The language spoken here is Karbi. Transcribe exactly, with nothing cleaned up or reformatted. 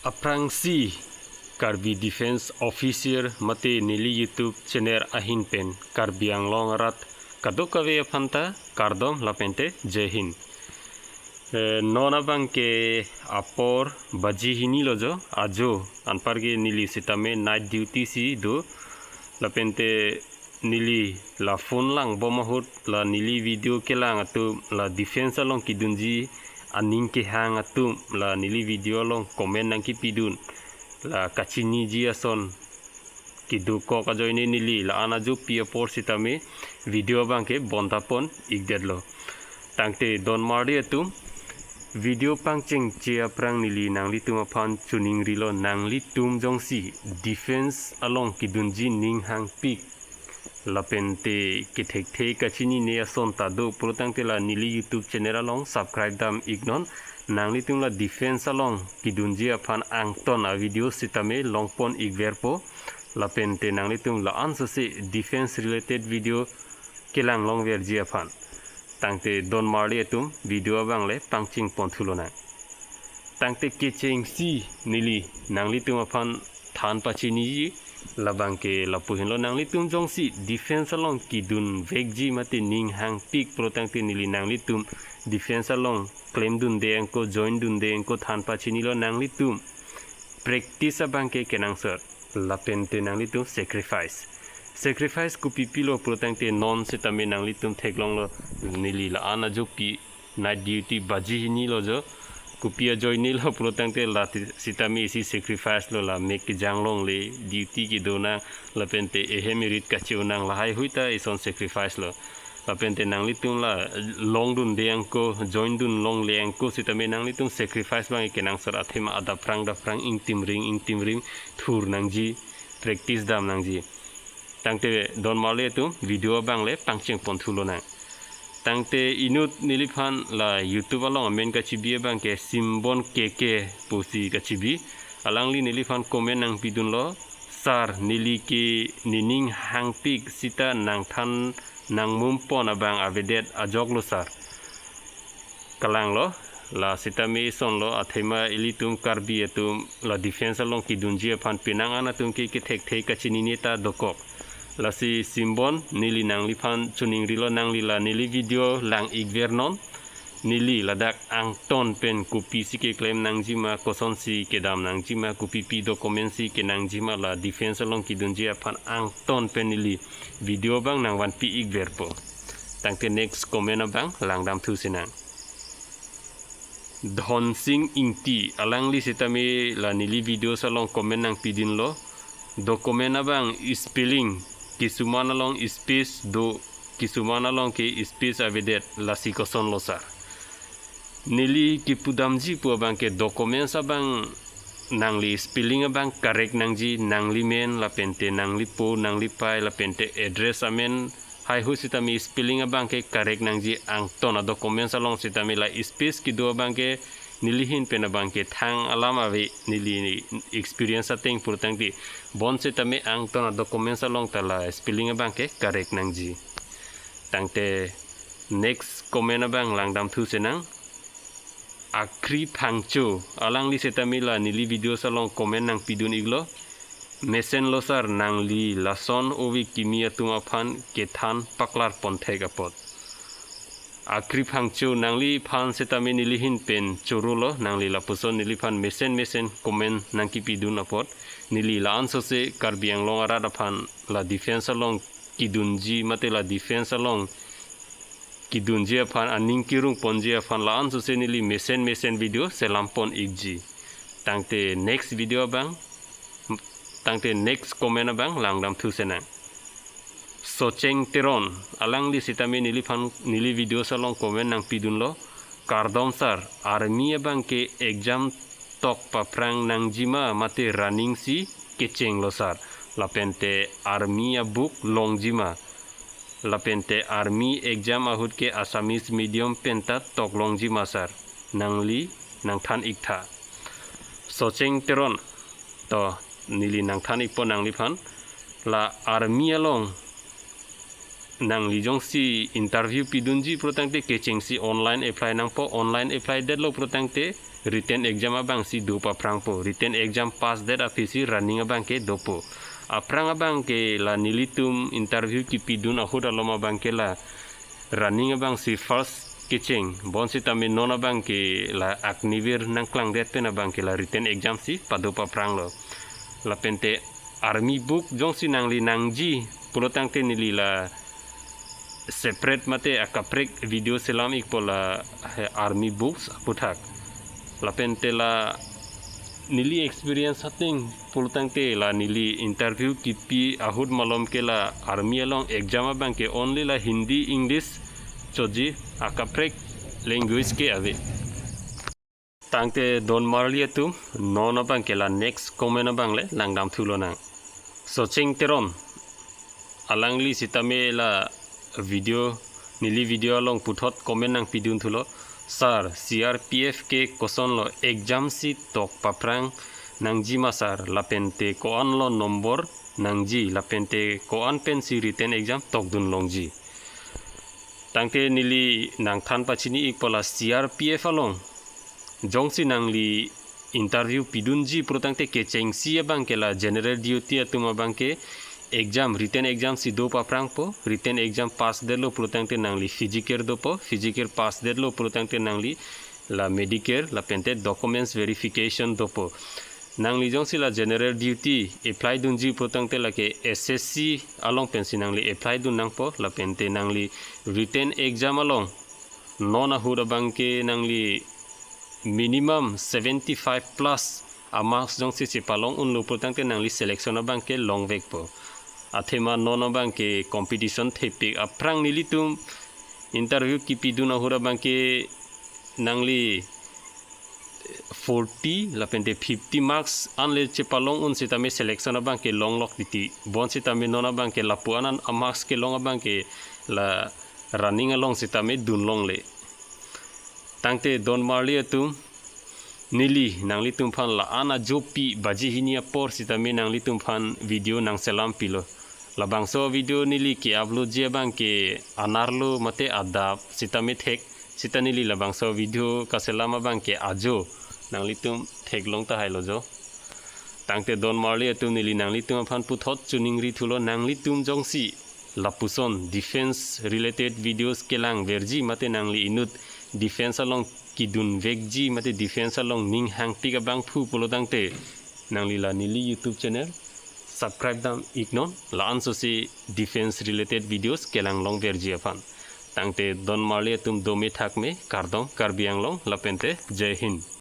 Aphrangsi Karbi Defence Officer mate neli YouTube channel ahin pen Karbi Anglong arat kadokave aphan ta kardom lapente Jai Hind. Eh, non abangke apor baji hini lo jo, ajo anparke neli sitame night duty si do, lapente neli la phone langbom ahut la neli video kelang atum, la defence along kedunji aning kehang atum la neli video along comment nangkepidun, la kachiniji ason kedokok ajoine neli la-an ajopi apor sitame video abangke bondapon ikdetlo. Tangte don marli atum, video pangchengche aphrang neli nanglitum aphan choningrilo, nanglitum jongsi defence along kedunji ning hangpik lapente kethekthe kachinine ason ta do pulo tangte la neli YouTube channel along subscribe dam iknon. Nanglitum la defence along kedunji aphan angton a video sitame longpon ikverpo, lapente nanglitum la-an sose defence related video kelang longverji aphan. Tangte don marli atum, video abangle pangcheng pon thulonang. Tangte kechengsi neli nanglitum aphan than pachiniji, labangke lapu henlo, nanglitum jongsi defence along kedunvekji mate ning hangpik pulo tangte neli nanglitum defence along klemdunde angko, joindunde angko than pachinilo, nanglitum practice abangke kenangsot lapente nanglitum sacrifice. Sacrifice kopi pilo pulo tangte non sitame nanglitum theklonglo, neli la-an ajopi night duty baji hini lo jo. Kopi ajoinelo pulo tangte la ti-, sitame isi sacrifice lo, la mek kejang longle, duty kedonang, lapente ehem erit kacheonang, lahaihui ta ison sacrifice lo. Lapente nanglitum la longdunde angko, joindun longle angko sitame nanglitum sacrifice abang kenangsot, athema adaphrang daphrang ingtimring ingtimring thur nangji, practice dam nangji. Tangte don marli atum, video abangle pangcheng pon thulonang. Tangte inut neliphan la YouTube along amen kachibi abangke Simbon K K pusi kachibi. Alangli neliphan comment nangpidunlo, "Sir, neli ke nening hangpik sita nangthan nangmumpon abang avedet ajoklo sir." Kalanglo, la sitame isonlo, athema ilitum Karbi atum la defence along kedunji aphan penang an atum ke kethekthe kachinine ta dokok. Lasi Simbon, neli nangliphan choningrilo, nangli la neli video lang ikvernon. Neli ladak angton pen kopisi keklem nangjima, kosonsi kedam nangjima, kopipi document si kenangjima, la defence along kedunji aphan angton pen neli video abang nangvanpi ikverpo. Tangte next comment abang langdamthu sinang. Dhonsing Ingti, alangli sitame la neli videos along comment nangpidunlo. Document abang spelling, kisuman along space do, kisuman along ke space avedet, lasi kosonlo sir? Neli kipudamji pu abangke documents abang nangli spelling abang correct nangji, nangli men lapente nangli po, nangli pai lapente address amen haihui sitame spelling abangke correct nangji. Angton a documents along sitame la space kedo abangke neli hin pen abangke thang alam ave, neli experience ateng purtangte. Bonsitame angton a documents along ta la spelling abangke correct nangji. Tangte next comment abang langdamthu sinang. Akhri Phangcho, alangli sitame la neli videos along comment nangpidun iklo. Mesenlo sir, nangli lason ove kimi atum aphan kethan paklar ponthek apot. Akhri Phangcho, nangliphan sitame neli hin pen chorolo, nangli lapuson neliphan mesen mesen comment nangkipidun apot. Neli la-an sose Karbi Anglong arat aphan la defence along kedunji mate la defence along kedunji aphan aning kerung ponji aphan la-an sose neli mesen mesen video selam pon ikji. Tangte next video abang, tangte next comment abang langdamthu sinang. Socheng Teron, alangli sitame neliphan neli videos along comment nangpidunlo. Kardom sir, army abangke exam tok paphrang nangjima mate running si kechenglo sir? Lapente army a book longjima? Lapente army exam ahut ke Assamese medium pen ta tok longjima sir? Nangli nangthan iktha. Socheng Teron, to neli nangthan ikpo nangliphan. La army along Nangli jongsi interview pidunji pulotangte kechengsi online apply nangpo, online apply detlo pulotangte written exam abangsi do paphrangpo, written exam pass det aphisi running abangke dopo. Aphrang abangke la nelitum interview kipidun ahut alom abangke la running abangsi first kecheng, bonsitame non abangke la Agniveer nangklangdet pen abangke la written exam si pado paphranglo. Lapente army book jongsi nangli nangji pulotangte neli la separate mate akaprek video selam ikpo la, eh, army books aputhak. Lapente la neli experience ating pulotangte la neli interview kipi ahut malom ke la army along exam abangke only la Hindi, English choji, akaprek language ke ave. Tangte don marli atum, non abangke la next comment abang le langdamthu lonang. Socheng Teron, alangli sitame la video, neli video along puthot comment nangpidunthulo. Sir, C R P F ke kosonlo, exam si tok paphrang nangji ma sir, lapente ko-anlo number nangji, lapente ko-an pensi written exam tokdun longji? Tangte neli nangthan pachini ikpo la C R P F along jongsi nangli interview pidunji pulotangte kechengsi abangke la general duty atum abangke exam, written exam si do paphrangpo, written exam pass detlo pulotangte nangli physical dopo, physical pass detlo pulotangte nangli la medical, lapente documents verification dopo. Nangli jongsi la general duty apply dunji pulotangte lake S S C along pensi nangli apply dun nangpo, lapente nangli written exam along non ahut abangke nangli minimum seventy-five plus a marks jongsi chepalong unlo pulotangte nangli selection abangke longvekpo. Athema non abangke competition thepik, aphrang nelitum interview kipidun ahut abangke nangli forty lapente fifty marks anle chepalong un sitame selection abangke longlok titi. Bonsitame non abangke lapu-an an a marks kelong abangke la running along sitame dun longle. Tangte don marli atum, neli nanglitumphan la-an ajopi baji hini apor sitame nanglitumphan video nangselam pilo. Labangso video neli ke-upload ji abangke anerlo mate adap sitame thek, sita neli labangso video kaselam abangke ajo nanglitum theklong tahailo jo. Tangte don marli atum, neli nanglitum aphan puthot choningrithulo, nanglitum jongsi lapuson defense related videos kelangverji mate nangli inut defense along kidunvekji mate defense along ning hangpik abangphu pulotangte nangli la neli YouTube channel subscribe dam iknon, la-ansosi defense related videos kelang longverji aphan. Tangte don marli atum dome thakme, kardom Karbi Anglong lapente Jai Hind.